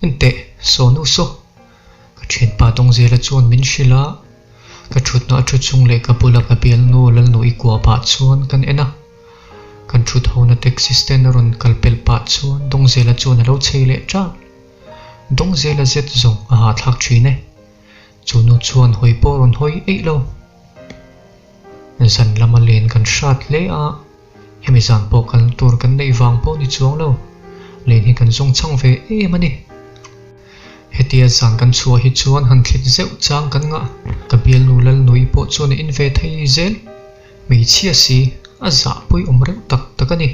Enteh, saw nu saw. Ka thianpa Dawngzela chuan min hrilh a, ka thutna a thu chung leh ka bula ka bialnu Lalnu i kua pah chuan kan en a. Kan thut hona taxi stand a rawn kal pel pah chuan Dawngzela chuan a lo chei leh tan. Dawngzela zet zawng a hahthlak thin e. Chu nu chuan hawi pawh rawn hawi eih lo. Zan lama len kan hrat hle a, hemi zan pawh kalna tur kan neih vang pawh ni chuang lo, len hi kan zawng chhang ve em a ni. Hetia zan kan chhuah hi chuan han thlit zeuh chang kan ngah, ka bialnu Lalnui pawh chuan a in ve thei zel. Hmeichhia si, a zahpui awm reuh tak tak a ni.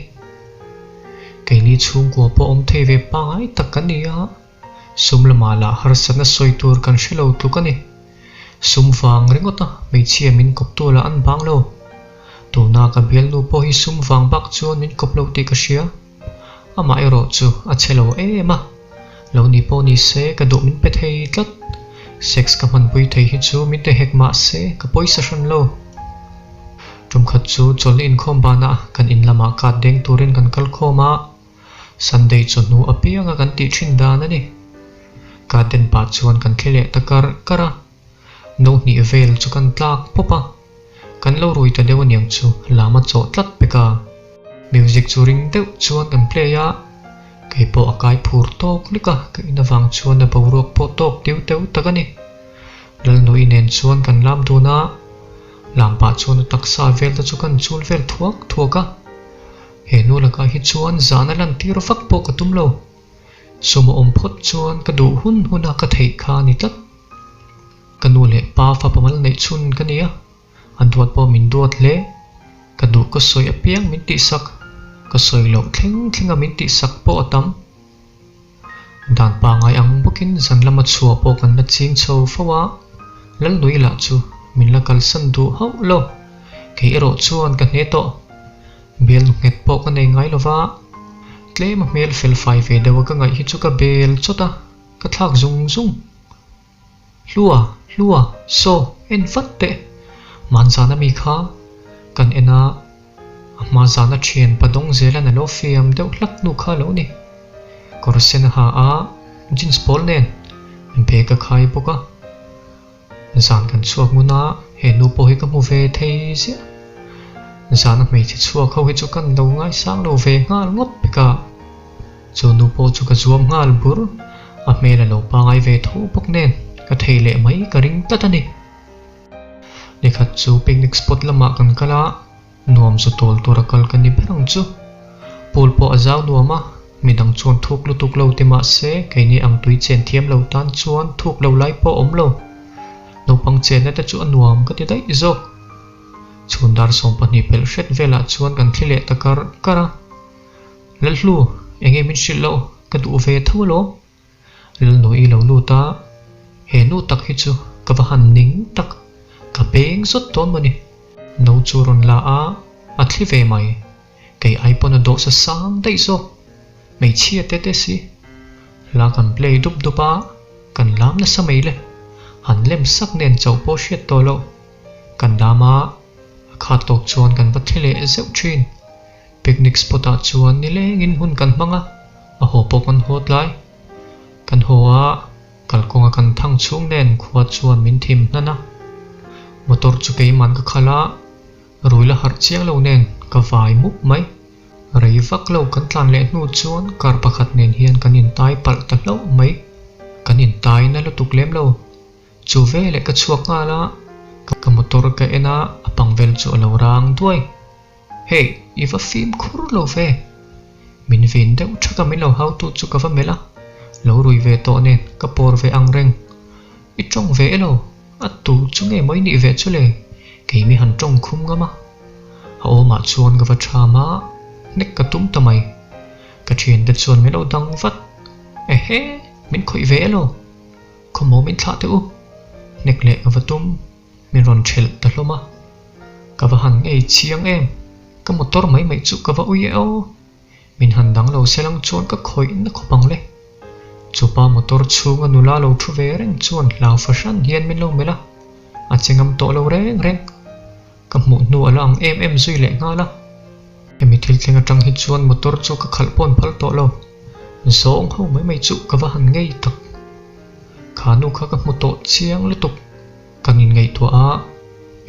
Keini chhungkua pawh awm thei ve pangngai tak kan ni a, sum lamah lah harsatna sawi tur kan hre lo tluk a ni. Sum vang ringawt a hmeichhia min kawptu lah an bang lo. Tuna ka bialnu pawh hi sum vang bak chuan min kawp lo tih ka hria. Amah erawh chu a chhe lo em a, lo ni pawh ni se ka duh min pe thei tlat. Sex ka hmanpui thei hi chu min ti hek mah se ka pawisa hran lo. Tum khat chu chawlhna inkhawm banah kan in lamah card deng turin kan kal khawm a, Sunday chawhnu apianga kan tih thin dan a ni. Card den pah chuan kan thli leh ta kar kar a. No hnih vel chu kan tlak pawp a, kan lo rui ta deuh aniang chu lam a chawh tlat pek a. Music chu ring deuh chuan kan play a, kei pawh a kai phur tawk lek a, ka in avang chuan a boruak pawh tawk tiu teu tak a ni. Lalnui nen chuan kan lam dun a, lam pah chuan a taksa vel te chu kan chul vel thuak thuak a. He nu lakah hi chuan zan a lantir vak pawh ka tum lo, sum a awm phawt chuan ka duh hun hun a ka theih kha a ni tlat. Ka nu leh pa fapa mal neih chhun ka ni a, a duat pawh min duat hle. Ka duh ka sawi apiang min tihsak, ka sawi loh thleng thlenga min tihsak pawh a tam. Dan pangngai ang bawkin zan lama chhuah pawh kan la ching chho fo a, Lalnui lah chu min la kalsan duh hauh lo. Kei erawh chuan ka hne tawh. Bialnu nghet pawh ka nei ngai lova, tlem a hmel fel fai ve deuh a ka ngaih hi chu ka bel chawt a. Ka thlak zung zung. Hlua, Hlua, saw, en vat teh. Hmanzana mi kha kan en a, a hma zana thian padawng zelan a lo fiam deuh hlak hnu kha lo ni. Kawr sen a ha a, jeans pawl nen bag a khai bawk a. Zan kan chhuak ngun a, he nu pawh hi ka hmu ve thei ziah. Zana hmeichhe chhuak ho hi chu kan lo ngaisang lo ve nghal ngawt pek a. Chu nu pawh chu ka zuam nghal bur, a hmel a lo pangai ve tho bawk nen ka thei leh mai ka ring tlat a ni. Nikhat chu picnic spot lamah kan kal a, nuam zu tawl tura kal ka ni ber ang chu. Pool pawh a zau nuam a, midang chuan thuk lutuk lo ti mah se keini ang tui chen thiam lo tan chuan thuk lo lai pawh a awm lo. Naupang chenna te chu a nuam ka ti daih zawk. Chhun dar 12 pelh hret velah chuan kan thli leh ta kar kar a. Lalhlu, enge min hrilh loh, ka duh ve tho alawm. Lalnui lo lut a, he nu tak hi chu ka va han ning tak, ka beng zawt dawn maw ni. No chu rawn la a, a thli ve mai. Kei ai pawn a dawhsa sang daih zawk, hmeichhia te te si. Hla kan play dup dup a, kan lam nasa mai le. Han lem sak nen chauh pawh hriat tawh loh. Kan lam a, a khat tawk chuan kan va thli leh zeuh thin. Picnic spot ah chuan nilengin hun kan hmang a, a haw pawh kan haw tlai. Kan haw a, kalkawnga kan thang chhung nen khua chuan min thim hnan a. Motor chu keiman ka khalh a, rui la harh chiang lo nen ka vai mup mai. Rei vak lo kan tlan leh hnu chuan car pakhat nen hian kan intai palh ta hlauh mai. Kan intai na lutuk lem lo. Chu veleh ka chhuak nghal a, ka motor ka en a, a pang vel chu a lo rang duai. Hey, i va fimkhur lo ve. Min vin deuh thak a min lo hau tu chu ka va melh a, lo rui ve tawh nen ka pawr ve ang reng. I tawng ve elo? A tu chu nge maw i nih ve chu le? Kei mi han tawng khum ngam a. A awmah chuan ka va tham a, hnek ka tum ta mai. Ka thiante chuan min lo dang vat. Ehe, min khawih ve elo? Khawmaw min thlah teh u. Hnek leh ka va tum. Min rawn thelh ta hlawm a, ka va han ngei chiang em, ka motor mai mai chu ka va ui e aw, min han dang lo se lang chuan ka khawih na khawp ang le. Chupa motor chhunga nula lo thu ve reng chuan hlau fahran hian min lo melh a, a che ngam tawh lo reng reng. Ka hmuh hnu a la ang em em zui leh nghal a. Hemi thil thleng atang hi chuan motor chu ka khalh pawn phal tawh lo. Zawng ho mai mai chu ka va han ngei tak. Kha nu kha ka hmu tawh chiang lutuk. Kan inngaihtuah a,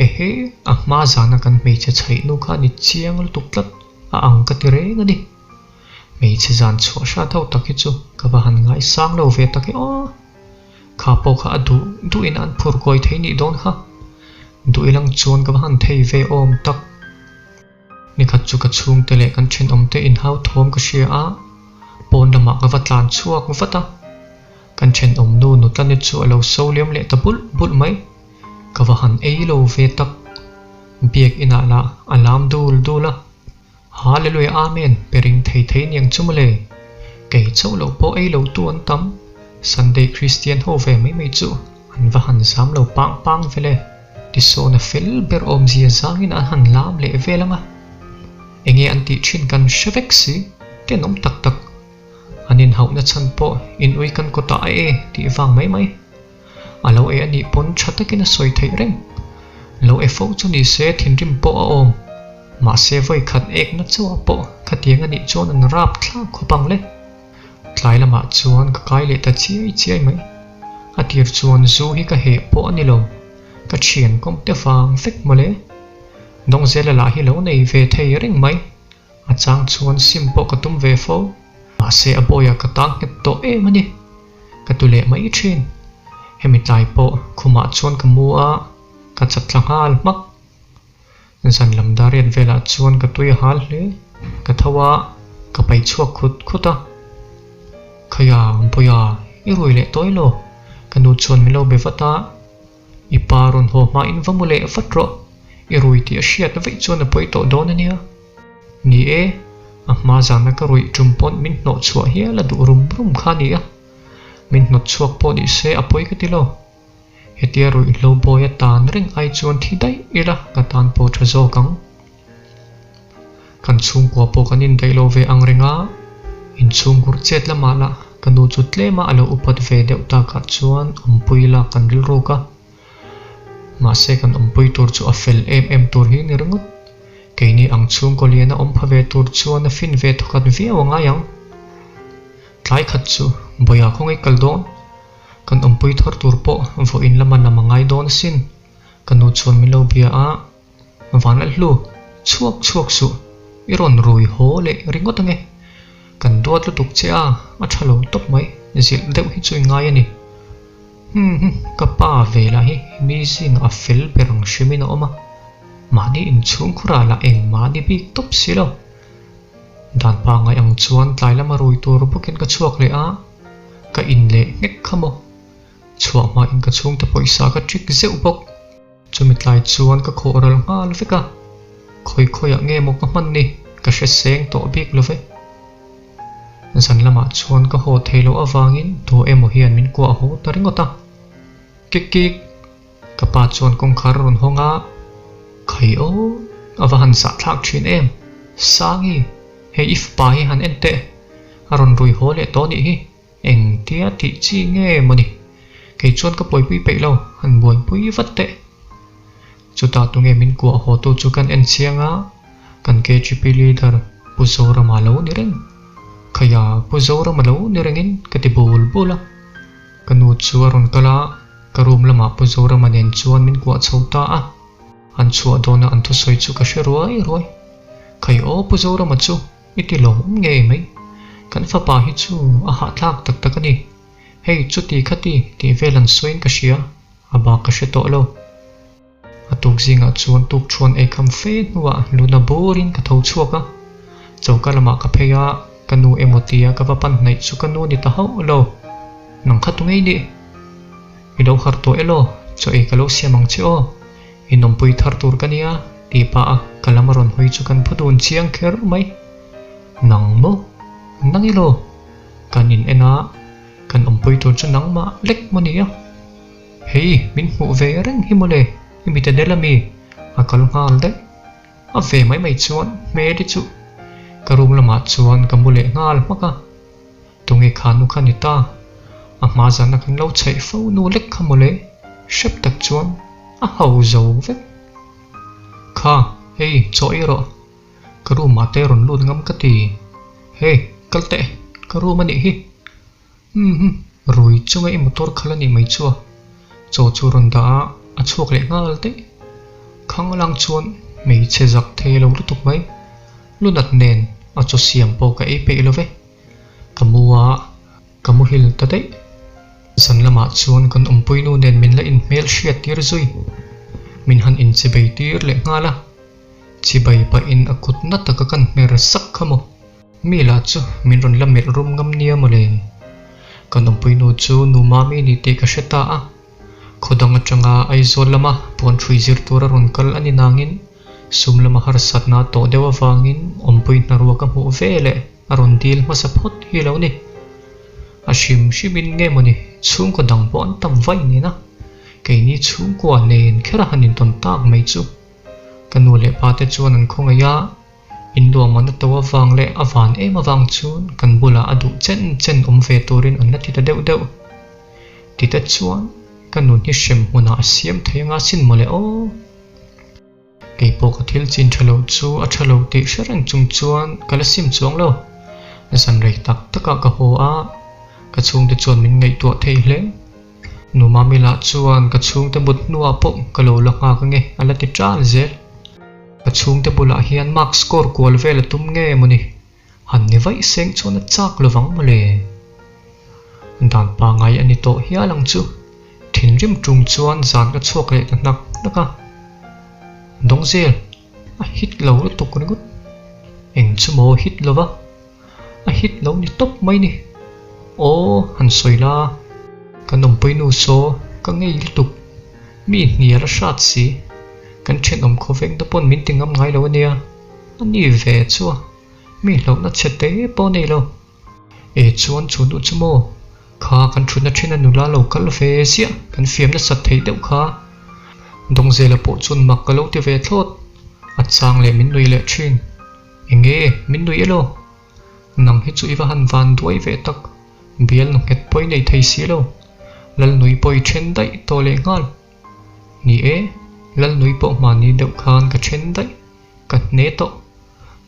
ehe, a hma zana kan hmeichhe chhaih nu kha a ni chiang lutuk tlat, a ang ka ti reng a ni. Hmeichhe zan chhuah hrat ho tak hi chu ka va han ngaisang lo ve tak e aw. Kha pawh kha a duh duhin an phur kawi thei nih dawn kha. Duh ilang chuan ka va han thei ve awm tak. Nikhat chu ka chhungte leh kan thenawmte inhau thawm ka hria a, pawn lamah ka va tlan chhuak vat a. Kan thenawm nu Nutlani chu a lo so liam leh ta bulh bulh mai. Ka va han ei lo ve tak. Biak inah lah a lam dul dul a. Hallelujah Amen pe ring thei thei niang chu mawle. Kei chauh loh pawh ei lo tu an tam. Sunday Christian ho ve mai mai chu an va han zam lo pang pang vele. Tisawn a fel ber awmzia zangin an han lam leh vel ang a. Enge an tih thin kan hre vek si, tenawm tak tak. An inhauhna chhan pawh in ui kan kawtah a e tih vang mai mai. A lo e anih pawn tha takin a sawi theih reng. Lo e fo chu ni se thinrim pawh a awm. Mahse vawi khat ekna chauhah pawh khatiang anih chuan an rap thlak khawp ang le. Tlai lamah chuan ka kai leh ta chiai chiai mai. A tir chuan zu hi ka heh pawh a ni lo. Ka thian kawm te vang vek mawle. Dawngzela lah hi lo nei ve thei reng mai. A chang chuan sim pawh ka tum ve fo. Mahse a bawiah ka tang nghet tawh em a ni. Ka tu leh mai thin. Hemi tlai pawh khumah chuan ka mu a, ka chat thla nghal hmak. Zan lam dariat velah chuan ka tui a hal hle. Ka tho a, ka pai chhuak khut khut a. Khaia, Bawiha, i rui leh tawi lo. Ka nu chuan min lo be vat a. I pa rawn haw hma in va mu leh vat rawh. I rui tih a hriat vaih chuan a pawi tawh dawn a nia. Ni e, a hma zana ka ruih tum pawn min hnawh chhuah hial a duh rum rum kha a ni a. Min hnawt chhuak pawh ni se a pawi ka ti lo. Hetia ruihhlo bawi a tan reng ai chuan thi daih ila ka tan pawh tha zawk ang. Kan chhungkua pawh kan indaih lo ve ang reng a, inchhunghur chet lamah lah ka nu chu tlema a lo upat ve deuh takah chuan awmpui lak kan rilruk a. Mahse kan awmpui tur chu a fel em em tur hi ni ringawt. Keini ang chhungkaw lian a awm pha ve tur chuan a fin ve thawkhat viau a ngai ang. Tlai khat chu Bawiha khawngaih kal dawn. Kan awmpui thar tur pawh vawiin lama lam a ngai dawn asin. Ka nu chuan min lo bia a, Van Lalhlu, chhuak chhuak suh, i rawn rui haw leh ringawt ange. Kan duat lutuk che a, a tha lo tawp mai, zilh deuh hi chu i ngai a ni. Hum hum, ka pa ve lah hi mi zingah a fel ber ang hrimin a awm a, mahni inchhungkhurah lah engmah ni bik tawp si lo. Dan pangngai ang chuan tlai lama rui tur bawkin ka chhuak leh a, ka in leh nghek kha maw. Chhuah hmain ka chhungte pawisa ka ṭik zeuh bawk. Chumi tlai chuan ka khawh ral nghal vek a, khawi khawiah nge maw ka hman ni ka hre seng tawh bik lo ve. Zan lamah chuan ka haw thei loh avangin tu emaw hian min kuah haw ta ringawt a. Kik kik! Ka pa chuan kawngkhar a rawn hawng a, Khai aw, a va han zahthlak thin em! Sangi, hei i fapa hi han en teh, a rawn rui haw leh tawh nih hi. Engtia tih chi nge maw ni? Kei chuan ka buaipui peih lo, han buaipui vat teh. Chutah tunge min kuah haw tu chu kan en chiang a, kan KGP leader Pu Zorama lo ni reng. Khaia Pu Zorama lo ni rengin ka ti bul bul a. Ka nu chu a rawn kal a, ka room lamah Pu Zorama nen chuan min kuah chho ta a. An chhuah dawna an thusawi chu ka hre ruai ruai. Khai aw Pu Zorama chu! I ti lawmawm ngei mai. Kan fapa hi chu a hahthlak tak tak a ni. Hei chuti khati tih vel an sawiin ka hria, a bak ka hre tawh lo. A tuk zingah chuan tuk thuan ei kham fe hnuah luna burin ka tho chhuak a. Choka lamah ka phei a, ka nu emaw tia ka va pan hnaih chu ka nu ni ta hauh lo. Nang kha tu ngei nih? I lo harh tawh elaw? Chaw ei ka lo siam ang che aw. Inawmpui thar tur ka nia, tih pah a ka lam a rawn hawi chu kan phu dun chiang kher mai. Nang maw? Nang elaw? Kan in en a, kan awmpui tur chu nangmah lek maw nia? Hei, min hmuh ve reng hi mawle, i mi ta del ami? A kal nghal daih. A ve mai mai chuan hmel hi chu ka room lamah chuan ka mu leh nghal hmak a. Tunge kha nu kha ni ta? A hma zana kan lo chhaih fo nu lek kha mawle, hrep tak chuan a ho zo vek. Kha, hei, chaw ei rawh. Ka room ah te rawn lut ngam ka ti. Hey, kal teh. Ka room a nih hi. Umm rui chunga i motor khalh a nih mai chu a. Chaw chu rawn dah a, a chhuak leh nghal daih. Khang lang chuan hmeichhe zak thei lo lutuk mai. Lunat nen a chaw siam pawh ka ei peih lo ve. Ka mu a, ka muhil ta daih. Zan lamah chuan kan awmpuinu nen min la inhmel hriat tir zui. Min han inchibei tir leh nghal a. Chibai pahin a kut na taka kan hmer sak kha maw? Mi lah chu min rawn la melh rum ngam nia mawle. Kan awmpuinu chu nu Mami ni tih ka hre ta a. Khaw dang atanga Aizawl lama puan hrui zir tura rawn kal a ni nangin sum lama harsatna a tawh deuh avangin awmpui hnaruak a hmuh ve leh a rawn dil hmasa phawt hi lo ni. A hrim hrimin nge mawni chhungkaw dang pawh an tam vaih nen a, keini chhungkua nen kher a han intawn tak mai chu. Ka nu leh pa te chuan an khawngaih a, inluahman a to avang leh a van em avang chuan kan bulah a duh chen chen awm ve turin an la ti ta deuh deuh. Ti te chuan ka nun hi hrem hmunah a siam thei anga sin mawle aw. Kei pawh ka thil chin tha lo chu a tha lo tih hre reng chung chuan ka la sim chuang lo. Zan rei tak takah ka haw a, ka chhungte chuan min ngaihtuah thei hle. Nu Mami lah chuan ka chhungte mut hnuah pawh ka lo la nghak ange a la ti ṭal zel. Ka chhungte bulah hian mark score kual vel a tum nge mawni? Han ni vaih seng chuan a chak lovang mawle. Dan pangai a ni tawh hial ang chu. Thinrim ṭung chuan zan ka chhuak leh ta hnak hnak a. Dawngzel, a hit lo lutuk ringawt. Eng chu maw hit lova? A hit lo ni tawp mai ni. Aw, han sawi la. Kan awmpui nu saw ka ngei lutuk. Mi hnial a hrat si. Kan thenawm khawveng te pawn min ti ngam ngai lo ania. A ni ve chu a. Mi hlauhna chhe te pawh nei lo. E chuan chu nu chu maw? Kha kan thutna then a nula lo kal ve ziah kan fiam nasat theih deuh kha. Dawngzela pawh chuan mak ka lo ti ve thlawt. A chang leh min nui leh thin. Enge min nui elaw? Nang hi chu i va han van duai ve tak, bial nu nghet pawh i nei thei si lo. Lalnui pawh i then daih tawh leh nghal. Ni e, Lalnui pawh hmani deuh khan ka then daih, ka hne tawh.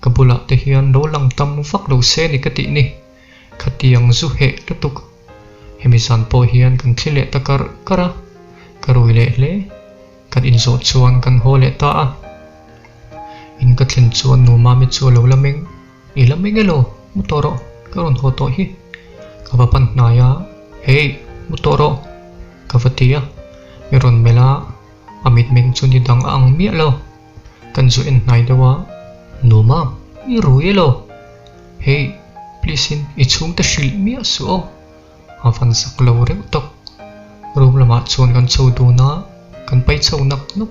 Ka bulah te hian lo lang tam vak lo se ni ka tih ni. Khatiang zu heh lutuk. Hemi zan pawh hian kan thli leh ta karh karh a, ka rui leh hle. Kan inzawh chuan kan haw leh ta a. In ka thlen chuan nu Mami chu a lo la meng. I la meng elaw? Mu tawh rawh, ka rawn haw tawh hi. Ka va pan hnai a, Hey, mu tawh rawh, ka va ti a. Mi rawn melh a, a mitmeng chu ni dang a ang miah lo. Kan zu en hnai deuh a, Nu Mam, i rui elaw? Hey, please in i chhungte hrilh miah suh aw. A van zak lo reuh tawk. Room lamah chuan kan chho dun a, kan pai chho nak nak.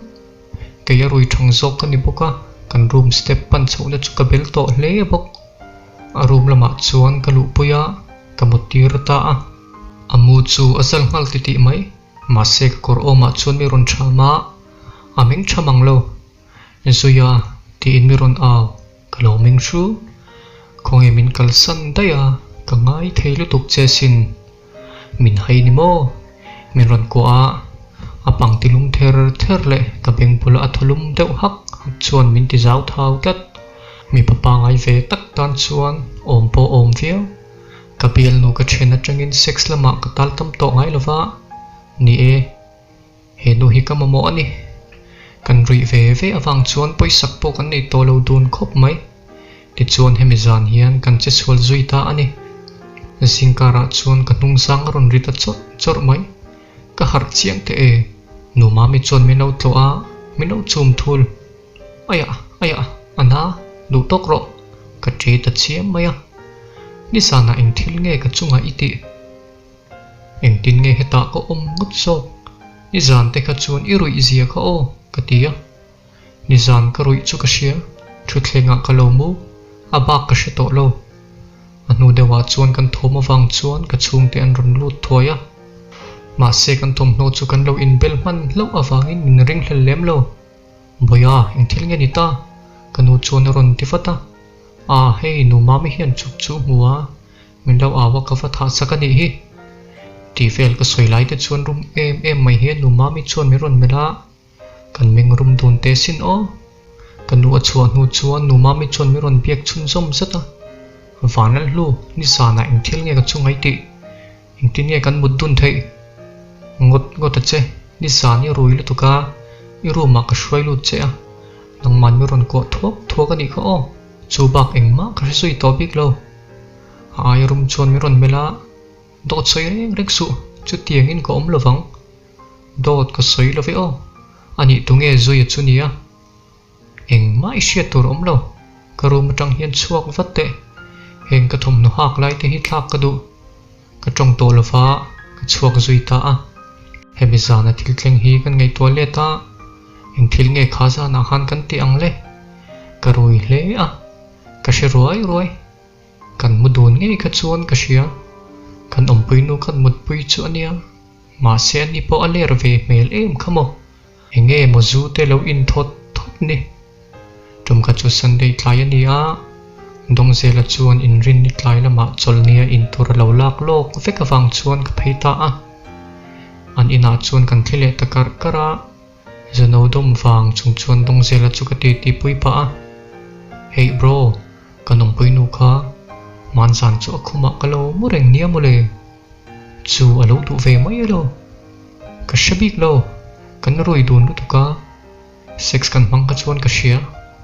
Kei a rui thang zawk ka ni bawk a, kan room step pan chhohna chu ka bel tawh hle bawk. A room lamah chuan ka luhpui a, ka mut tir ta a. A mu chu a zal nghal titih mai, mahse ka kawr awmah chuan mi rawn tham a, a meng tha mang lo. Zuia tiin mi rawn au, ka lo meng hru. Khawnge min kalsan daih a, ka ngai thei lutuk che sin. Min hai ni maw? Min rawn kuah a, a pangti lum ther ther leh ka beng bula a thaw lum deuh hak hak chuan min ti zau thau tlat. Mipa pangai ve tak tan chuan awm pawh awm viau. Ka bialnu ka then atangin sex lamah ka tal tam tawh ngai lova, ni e. He nu hi ka mamawh a ni. Kan ruih ve ve avang chuan pawisak pawh kan nei tawh lo dun khawp mai. Tichuan hemi zan hian kan che sual zui ta a ni. Zingkarah chuan ka hnungzang a rawn ri ta chawrh chawrh mai. Ka harh chiang teh e. Nu Mami chuan min lo tlawh a, min lo chum thul. Aiah, aiah, a na, duh tawk rawh. Ka ṭe ta chiam mai a. Nizanah eng thil nge ka chungah i tih? Engtin nge hetah ka awm ngawt zawk? Nizan te kha chuan i ruih zia kha aw, ka ti a. Nizan ka ruih chu ka hria, thutthlengah ka lo mu, a bak ka hre tawh lo. A hnu deuhah chuan kan thawm avang chuan ka chhungte an rawn lut thuai a. Mahse kan thawmhnaw chu kan lo inbel hman hlauh avangin min ringhlel lem lo. Bawiha, eng thil nge ni ta? Ka nu chuan a rawn ti vat a. Aa, hei nu Mami hian chuk chu hmu a, Min lo au a ka va thah chak a nih hi. Tih vel ka sawi lai te chuan rum em em mai hian nu Mami chuan min rawn melh a, kan meng rum dun teh sin aw. Ka nu a chhuah hnu chuan nu Mami chuan min rawn biak chhunzawm zet a. Vanlalhlu, nizanah eng thil nge ka chunga i tih? Engtin nge kan mut dun theih? Ngawt ngawt a che, nizan i rui lutuk a, i room ah ka hruai lut che a, nangman mi rawn kuah thuak thuak a nih kha aw, chu bak engmah ka hre zui tawh bik lo. A aia rum chuan min rawn melh a, Dawt sawi reng reng suh, chutiangin ka awm lovang. Dawt ka sawi lo ve aw, a nih tunge zuia chu nia? Engmah i hriat tur awm lo, ka room atang hian chhuak vat teh, heng ka thawmhnaw hak lai te hi thlak ka duh. Ka tawng tawh lova ka chhuak zui ta a. Hemi zana thil thleng hi kan ngaihtuah let a, eng thil nge kha zanah khan kan tih ang le? Ka rui hle a, ka hre ruai ruai. Kan mu dun ngei kha chuan ka hria, kan awmpuinu khan mutpui chu a nia, mahse ani pawh a ler ve hmel em kha maw? Enge maw zu te lo in thawt thawt ni? Tum kha chu Sunday tlai a ni a, Dawngzela chuan inrinni tlai lamah chawlhnia in tur a lo lak lawk vek avang chuan ka phei ta a. An inah chuan kan thli leh ta karh karh a, Zano dawm vang chung chuan Dawngzela chu ka titi pui pah a, Hey bro, ka nawmpui nu kha hmanzan chu a khumah ka lo mu reng nia mawle. Chu a lo duh ve mai elo? Ka hre bik lo, kan rui dun lutuk a, sex kan hmang kha chuan ka hria,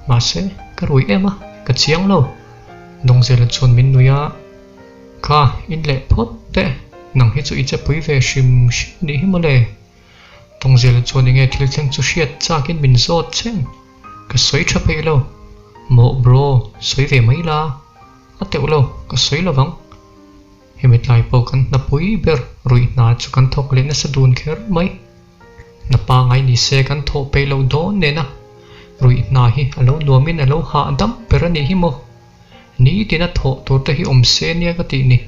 mahse ka rui em a, ka chiang lo. Dawngzela chuan min nui a, Kha, in leh phawt teh, nang hi chu i che pui ve hrim hrim anih hi mawle. Dawngzela chuan enge thil thleng chu hriat chakin min zawt cheng, ka sawi tha peih lo. Mawh bro, sawi ve mai la, a teuh lo, ka sawi lovang. Hemi tlai pawh kan hnapui ber ruih hna chu kan thawk leh nasa dun kher mai. Hna pangai ni se kan thawh peih loh dawn nena ruih hna hi a lo nuamin a lo hahdam ber a nih hi maw? Nitina thawh tur te hi awm se nia ka tih ni.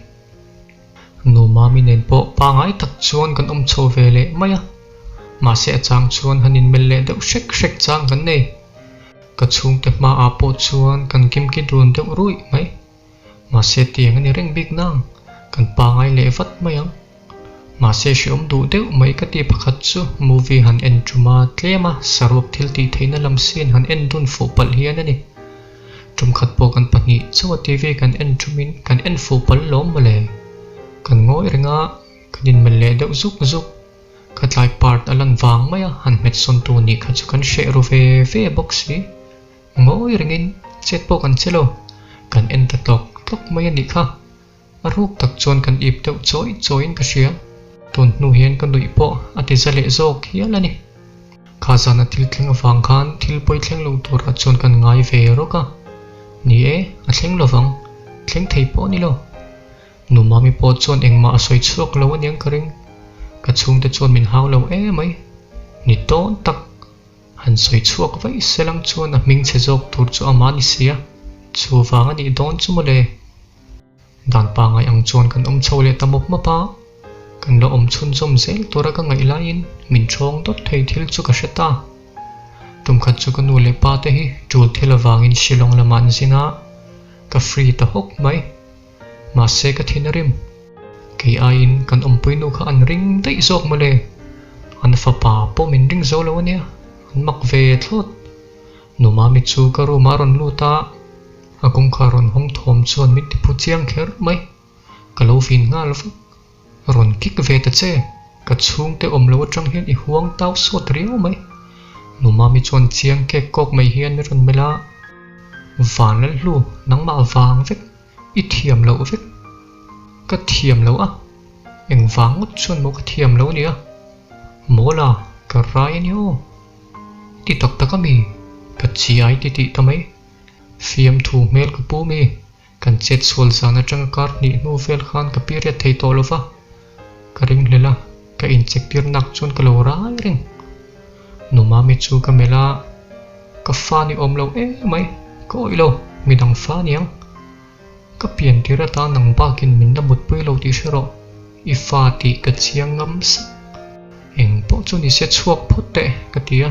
Nu Mami nen pawh pangai tak chuan kan awm chho ve leh mai a, mahse a chang chuan han inmelh leh deuh hrek hrek chang kan nei. Ka chhungte hmaah pawh chuan kan kimki dun deuh ruih mai. Mahse tiang a ni reng bik nang, kan pangai leh vat mai ang. Mahse hreawm duh deuh mai ka ti pakhat chu movie han en tum a, tlem a saruak thil tih theihna lam scene han en dun fuh palh hian a ni. Tum khat pawh kan pahnih chauh a TV kan en tumin kan en fuh palh lawm mawle. Kan ngawi reng a, kan inmelh leh deuh zuk zuk. Ka tlai part a lan vang mai a, han hmet sawn tu nih kha chu kan hreh ru ve ve bawk si. Ngawi rengin chet pawh kan che lo, kan en ta tlawk tlawk mai a nih kha. A ruk tak chuan kan ip deuh chawi chawiin ka hria. Tun hnu hian ka nuih pawh a ti za leh zawk hial a ni. Kha zana thil thleng avang khan thil pawi thleng lo turah chuan kan ngai ve rawk a. Ni e, a thleng lovang, thleng thei pawh a ni lo. Nu Mami pawh chuan engmah a sawi chhuak lo aniang ka ring. Ka chhungte chuan min hau lo emai. Ni tawn tak. Han sawi chhuak vaih se lang chuan a hming chhe zawk tur chu amah ni sia, chuvang a nih dawn chu mawle. Dan pangai ang chuan kan awm chho leh ta mawp mawp a, kan la awm chhunzawm zel tura ka ngaih laiin min ṭhawng dawt thei thil chu ka hre ta. Tum khat chu ka nu leh pa te hi ṭul thil avangin Shillong lamah an zin a, ka free ta hawk mai. Mahse ka thin a rim. Kei aiin kan awmpui nu kha an ring daih zawk mawle. An fapa pawh min ring zo lo ania, an mak ve thlawt. Nu Mami chu ka room ah a rawn lut a, a kawngkhar rawn hawng thawm chuan min tiphu chiang kher mai. Ka lo vin nghal vak. Rawn kik ve ta che, ka chhungte awm lo atang hian i huang tau sawt riau mai. Nu Mami chuan chiang kek kawk mai hian min rawn melh a, Vanlalhlu, nangmah vang vek. I thiam loh vek. Ka thiam lo a, engvang ngawt chuan maw ka thiam lo nia? Mawla, ka rai a ni aw. Ti tak tak a mi? Ka chiai ti tih ta mai. Fiamthu hmel ka pu mi, kan chet sual zan atanga kar hnih hnu vel khan ka period thei tawh lo va. Ka ring hlel a, ka inchek tir nak chuan ka lo rai reng. Nu Mami chu ka melh a, ka fa ni awm lo emai, ka awih lo, midang fa niang. Ka pian tir atan nang bakin min la mutpui lo tih hre rawh, i fa tih ka chiang ngam sak. Eng pawh chu ni se chhuak phawt teh, ka ti a.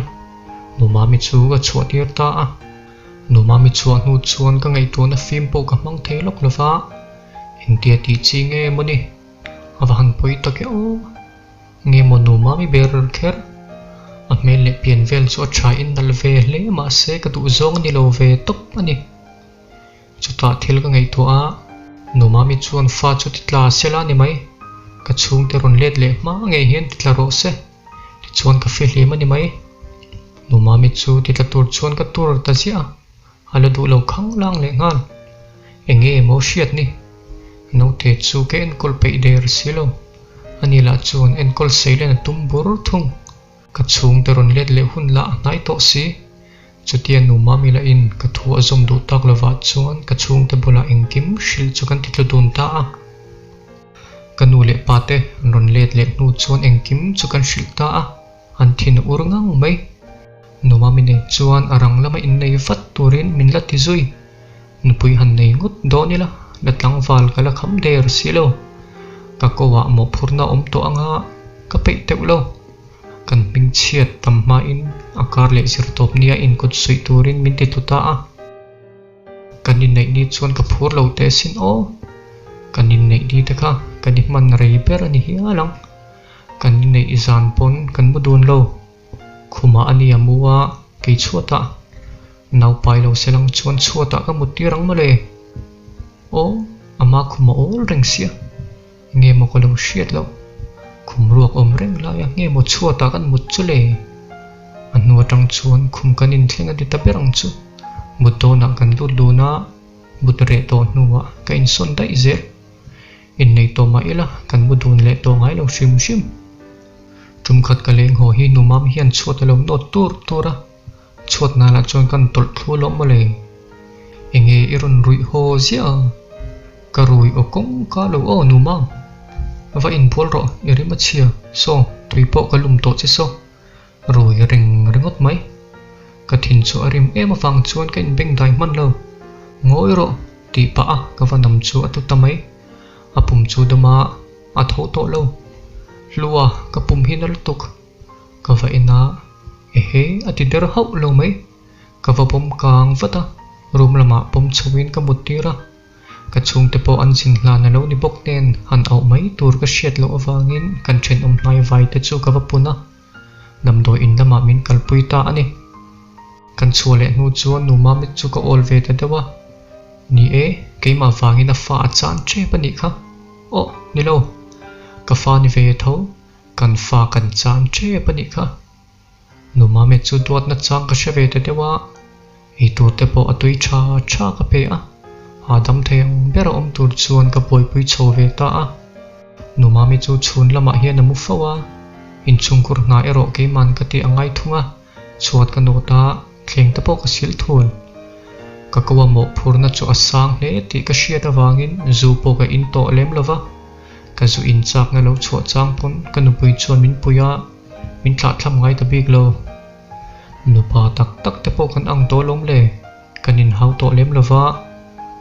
Nu Mami chu ka chhuah tir ta a. Nu Mami chhuah hnu chuan ka ngaihtuahna fim pawh ka hmang thei lawk lo va, engtia tih chi nge maw ni? A va han pawi tak e aw. Nge maw nu Mami ber kher? A hmel leh pian vel chu a tha in nalh ve hle mahse ka duh zawng a ni lo ve tawp a ni. Chutah thil ka ngaihtuah a. Numami chuan fa chu ti tla sela ni mai. Ka chhungte rawn let leh hma ngei hian ti tla rawh se. Tichuan ka fihlim a ni mai. Numami chu ti tla tur chuan ka tur ta ziah a. A la duh lo khang lang leh nghal. Enge emaw hriat ni? Naute chu ka enkawl peih der si lo. Ani lah chuan enkawl seilen a tum bur thung. Ka chhungte rawn let leh hun lah a hnai tawh si. Chutia nu Mami lahin ka thu a zawm duh tak lovah chuan ka chhungte bulah engkim hrilh chu kan ti tlu dun ta a. Ka nu leh pa te an rawn let leh hnu chuan engkim chu kan hrilh ta a, an thin a ur ngang mai. Nu Mami nen chuan a rang lama innei vat turin min la ti zui. Nupui han nei ngawt dawn ila, la tlangval ka la kham der si lo. Ka ko ah mawhphurhna awm tawh anga ka peih teuh lo. Kan hming chhiat tam hmain a kar leh zir tawp nia inkut suih turin min ti tlu ta a. Kan inneih ni chuan ka phur lo teh asin aw. Kan inneih ni te kha kan i hman rei ber a ni hial ang. Kan inneih zan pawn kan mu dun lo. Khumah a nia mu a, kei chhuatah. Naupai lo se lang chuan chhuatah ka mut tir ang mawle. Aw, ama khum a awl reng sia. Nge maw ka lo hriat loh? Khum ruak awm reng laia nge maw chhuatah kan mut chu le? A hnu atang chuan khum kan inthleng a ti ta ber ang chu. Mut dawnah kan lut dun a, mut reh tawh hnuah ka insawn daih zel. Innei tawh mah ila kan mu dun leh tawh ngai lo hrim hrim. Tum khat ka leng haw hi numam hian chhuat a lo nawt tur tur a, chhuat nalah chuan kan tawlh thlu lawm mawle. Enge i rawn ruih haw ziah a? Ka rui aw kawng ka lo aw numam. Va inbual rawh i rim a chhia, saw tui pawh ka lum tawh che saw. Rui reng ringawt mai. Ka thin chu a rim em avang chuan ka inbeng dai hman lo. Ngawi rawh tih pah a ka va nam chu a tlu ta mai. A pum chu dawm a. A tho tawh lo. Hlua, ka pum hi na lutuk. Ka va en a, ehe, a ti der hauh lo mai. Ka va pawm kang vat a, room lamah pawm chhoin ka mut tir a. Ka chhungte pawh an zin hlan a lo ni bawk nen han auh mai tur ka hriat loh avangin kan thenawm hnai vai te chu ka va pun a. Damdawi in lamah min kalpui ta a ni. Kan chhuah leh hnu chuan nu Mamit chu ka awl ve ta deuh a. Ni e, keimah vangin a fa a chan tep a nih kha. Aw, ni lo. Ka fa ni ve tho, kan fa kan chan tep a nih kha. Nu Mamit chu duatna chang ka hre ve ta deuh a, eitur te pawh a tui tha tha ka pe a, hahdam thei ang ber a awm tur chuan ka buaipui chho ve ta a. Nu Mami chu chhun lamah hian a mu fo a, inchhungkhur hna erawh keiman ka tih a ngai thung a. Chhuat ka nawt a, thleng te pawh ka sil thun. Ka ko a mawhphurna chu a sang hle tih ka hriat avangin zu pawh ka in tawh lem lo va. Ka zu in chakna lo chhuah chang pawn ka nupui chuan min pui a, min thlahthlam ngai ta bik lo. Nupa tak tak te pawh kan ang tawh lawm le, kan inhau tawh lem lo va,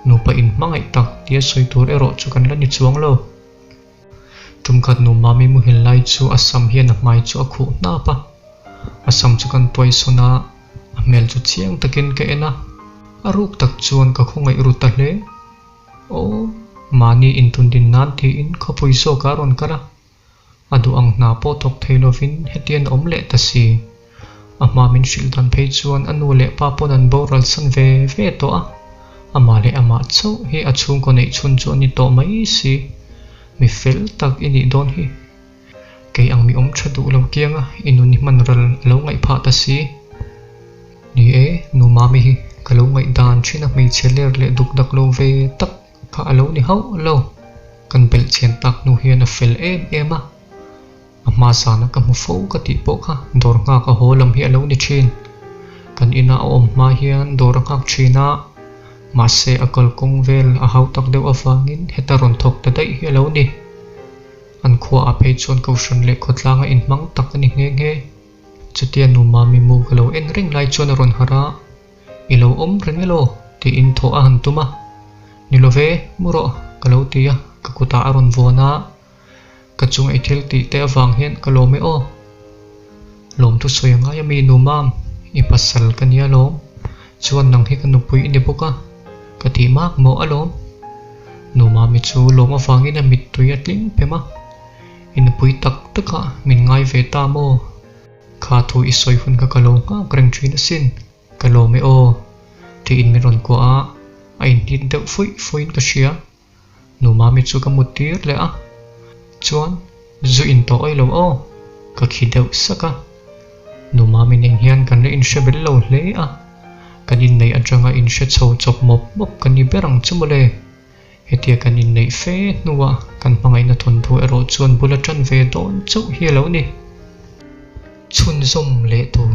nupa inhmangaih tak tia sawi tur erawh chu kan la ni chuang lo. Tumkhat nu Mami muhil lai chu a sam hian a hmai chu a khuh hnap a. A sam chu kan tuai sawn a, a hmel chu chiang takin ka en a. A ruk tak chuan ka khawngaih ru ta hle. Aw, mahni intundin nan tiin khawpui zawk a rawn kal a. A duh ang hna pawh thawk thei lovin hetian a awm leh ta si. A hma min hrilh dan phei chuan a nu leh pa pawn an boral san ve ve tawh a, amah leh amah chauh hi a chhungkaw neih chhun chu a ni tawh mai si. Mi fel tak i nih dawn hi. Kei ang mi awm tha duh lo kianga i nun i hman ral a lo ngaih phah ta si. Ni e, nu Mami hi ka lo ngaih dan thin a hmeichhe ler leh duk dak lo ve tak kha a lo ni hauh lo. Kan belh chian tak hnu hian a fel em em a. A hma zana ka hmu fo ka tih pawh kha dawr nghak a haw lam hi a lo ni thin. Kan ina a awm hma hian dawr a nghak thin a, mahse a kalkawng vel a hau tak deuh avangin heta rawn thawk ta daih hi a lo ni. An khuaah phei chuan kohhran leh khawtlanga inhmang tak a ni nghe nghe. Chutia nu Mami mu ka lo en reng lai chuan a rawn harh a, I lo awm reng elaw? tiin thawh a han tum a. Ni lo ve, mu rawh ka lo ti a, ka kutah a rawn vuan a. Ka chung ei thil tih te avang hian ka lawm e aw. Lawmthu sawi a ngai a mi nu mam, i pasal ka nia lawm. Chuan nang hi ka nupui i ni bawk a, ka tih mak mawh alawm. Nu mami chu lawm avangin a mittui a tling pem a, i nupui tak takah min ngai ve ta maw? Kha thu i sawi hun kha ka lo nghak reng thin asin, ka lawm e aw. Tiin min rawn kuah a, a inhnit deuh fuih fuihin ka hria. Nu Mami chu ka mut tir leh a, chuan zu in tawh awih lo aw, ka khi deuh sak a. Nu Mami nen hian kan la inhre bel lo hle a, kan inneih atanga inhre chho chawp mawp mawp ka ni ber ang chu mawle. Hetia kan inneih fe hnuah kan hmangaihna thawnthu erawh chuan bul a tan ve dawn chauh hi a lo ni. Chhunzawm leh tur.